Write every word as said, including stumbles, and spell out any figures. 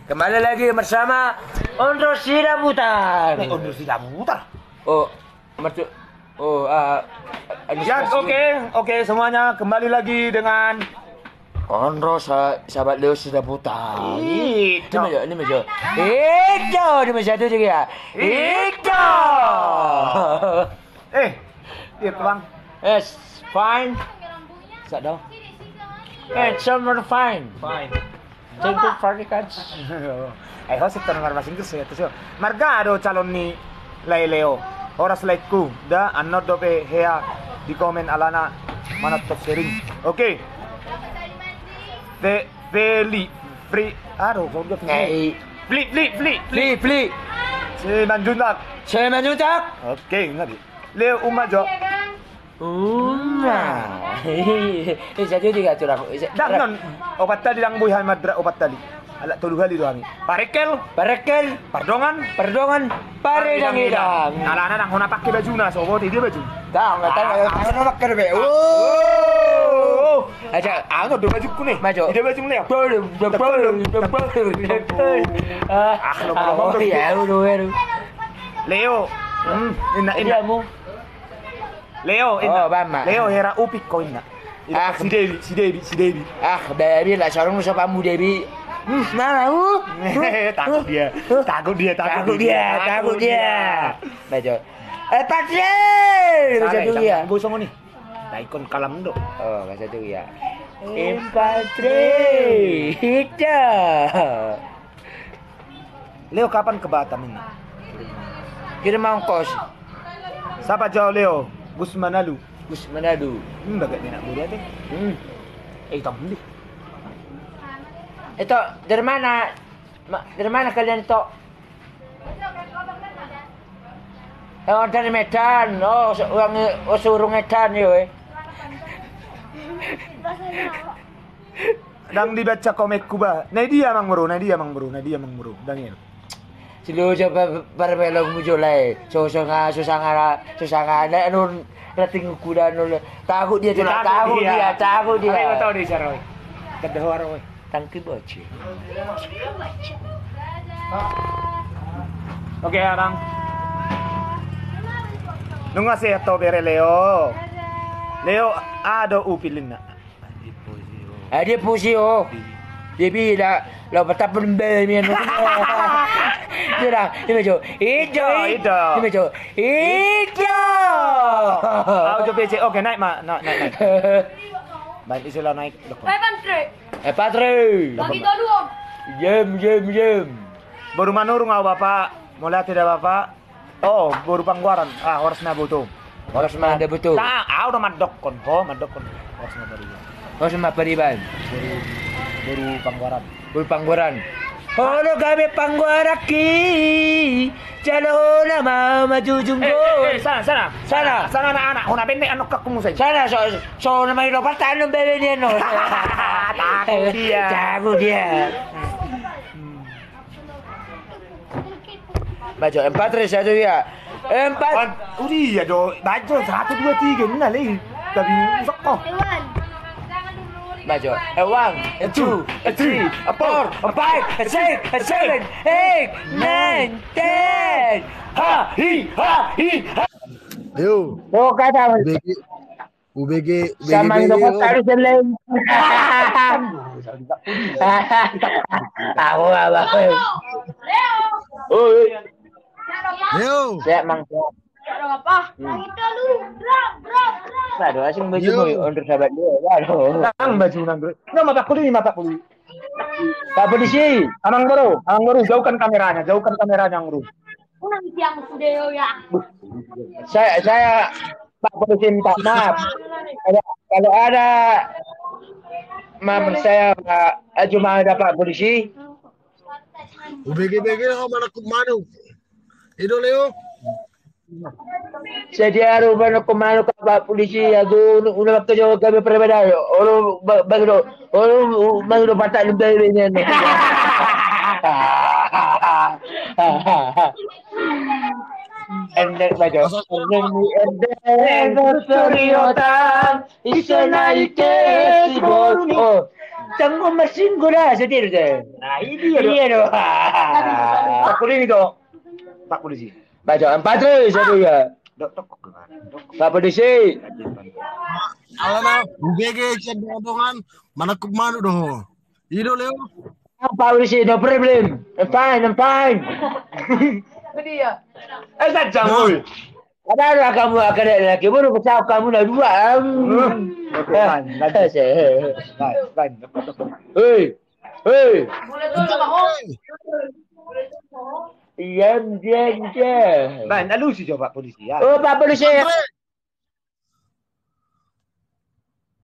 Kembali lagi bersama Onrus Sidabutar. Eh, Onrus Sidabutar. Oh, mertu-, oh, ah, Onrus Ya, Sidabutar. Oke, oke, semuanya, kembali lagi dengan Onrus sa-, sahabat Leo Sidabutar. Itu. Ini mah, ini mah. Itu, ini mah satu juga ya. Itu. Eh, iya, Bang. Yes, fine. Sak dong. Eh, summer fine. Fine. Thank you very much. Eh, host itu nomor masing Inggris ya, terus yo. Marga do calon ni lae Leo. Horas laengku, da annon dope hea di komen alana manat top sharing. Oke. Fe-, Feli, Fri, aduh, kau udah Feli. Fli, Fli, Fli, Fli. Fli, Fli. Simanjuntak. Simanjuntak. Oke, ngerti. Leo, uma jo. Uma. Eh, jadi tiga curang. Dang non, opat tali dang boi hami madra, opat tali. Alak tolu hali do hami. Parekel. Parekel. Pardongan. Pardongan. Paredang-edang. Alana dang hona pake bajuna, so bote dia baju. Dang, dang, dang, dang, dang, dang, dang, Oh. Aja, ano do bajukku nih. Majo. Dia baju Leo. Betul, betul, betul, betul. Ah, lo, ah, lo, oh, lo, iya, lo, lo, lo. Leo. Hmm, inna, inna. Dia mu. Leo, inna. Oh, bama. Leo, hera upik ko inna. Ah, si Dewi, si Dewi, si Dewi. Ah, Dewi lah, sarung sopamu Dewi. Hmm, mana, uh? Takut dia, takut dia, takut dia, takut dia. Baca. Eh, Patri! Baca dulu ya. Gosong nih. Daikon kalam do. Oh, baca dulu ya. Eh, Patri. Hita. Leo, kapan ke Batam ini? Kirim ongkos. Sapa jawab Leo? Gus Manalu. Gus Manalu. Hmm, bagak enak bola deh. Hmm. Eh, hitam deh. Itu dari mana? Ma-, dari mana kalian itu? Oh, dari Medan. Oh, se-, uang, oh, seurung Medan yo, eh. Dang dibaca komenku ba. Na dia mang bro, na dia mang bro, na dia mang bro. Dang ya. Silo jo pa-, parmelo mujo lai. So, so nga, so sanga, so sanga. Na nun rating kuda nol. Takut dia, takut dia, takut dia. Ayo tahu dia cara. Kada haro. Tangki bocil. Oke, orang. Nunga sehat to bere Leo. Leo, ado upilin na. Ah, dia pusi, oh. Dia bilang, lo patap belum bel, mian. Dia dah, dia macam, ijo, ijo. Dia macam, ijo. Au jo becek, oke, naik, Mak. Naik, naik, naik. Baik, isi lo naik. Eh, Patri. Eh, Patri. Bagi tolu, Om. Jem, jem, jem. Boru Manurung au, Bapak. Mauliate da, Bapak. Oh, boru Panggoaran. Ah, horas ma da boto. Horas ma da boto. Ta, au do mandokkon. Ho, mandokkon. Horas ma pariban. Horas ma pariban. Boru, boru Panggoaran. Boru Panggoaran. Olo gabe Panggoaran ki. Jalo na ma majujung go. Eh, eh, sana, sana. Sana. Sana anak-anak. Hona benne anok kakku musai. Sana, so, so na mai lopat anu bebe dia no. Takut dia. Takut dia. Bajo, empat re, satu ya. Empat. Udah iya jo, bajo, satu, dua, tiga, nah lei. Tapi usok ko. Bajo, eh, one, eh, two, eh, three, eh, four, eh, five, eh, six, eh, seven, eight, nine, ten. Ha, hi, ha, hi, ha. Yo. Yo, kata. Begi. U B G, U B G, sama B G, dapat oh. Tadi seleng. Aku apa? Oi. Yo. Sehat, Mang. Apa? Hmm. Aduh, asing baju. Yo. Boy, untuk sahabat dia. Aduh. Nang baju nang, Bro. Nang mata kulit, mata kulit. Pak polisi, Amang Bro, Amang Bro, jauhkan kameranya, jauhkan kameranya, Amang Bro. Saya, saya, Pak Polisi, minta maaf. Kalau, kalau ada, maaf, saya, Pak, eh, cuma ada Pak Polisi. U B G, U B G, oh, mana ku-, mana? Ido, Leo. Sadia rupa na komano ka Pak Polisi, ago unang mangkajogo gabe paribada. Olo bagi do, olo bagi do patak lumbai be nian. Endek bajo. Endek ni endek. Endek soriota. Isena ike si boru. Oh. Tanggung masinggo dah setir deh. Nah, ini dia. Iya dong. Pak Polisi do. Pak Polisi. Baca empat terus satu ya. Dok, dok, dok, dok. Pak Polisi. Alana, ubege sian dongan-dongan, manangkup manuk do. Ido Leo. Pak Polisi, no problem. I'm fine, I'm fine. Dia. Eh, sajam, oi. Ada, ada kamu akan ada lagi. Baru pecah kamu na dua. Em. Oke, fine, lanjut. Eh, se- Fine, fine. Hei. Hei. Diam, diam, diam. Fine, alusi jo Pak Polisi ya. Oh, Pak Polisi.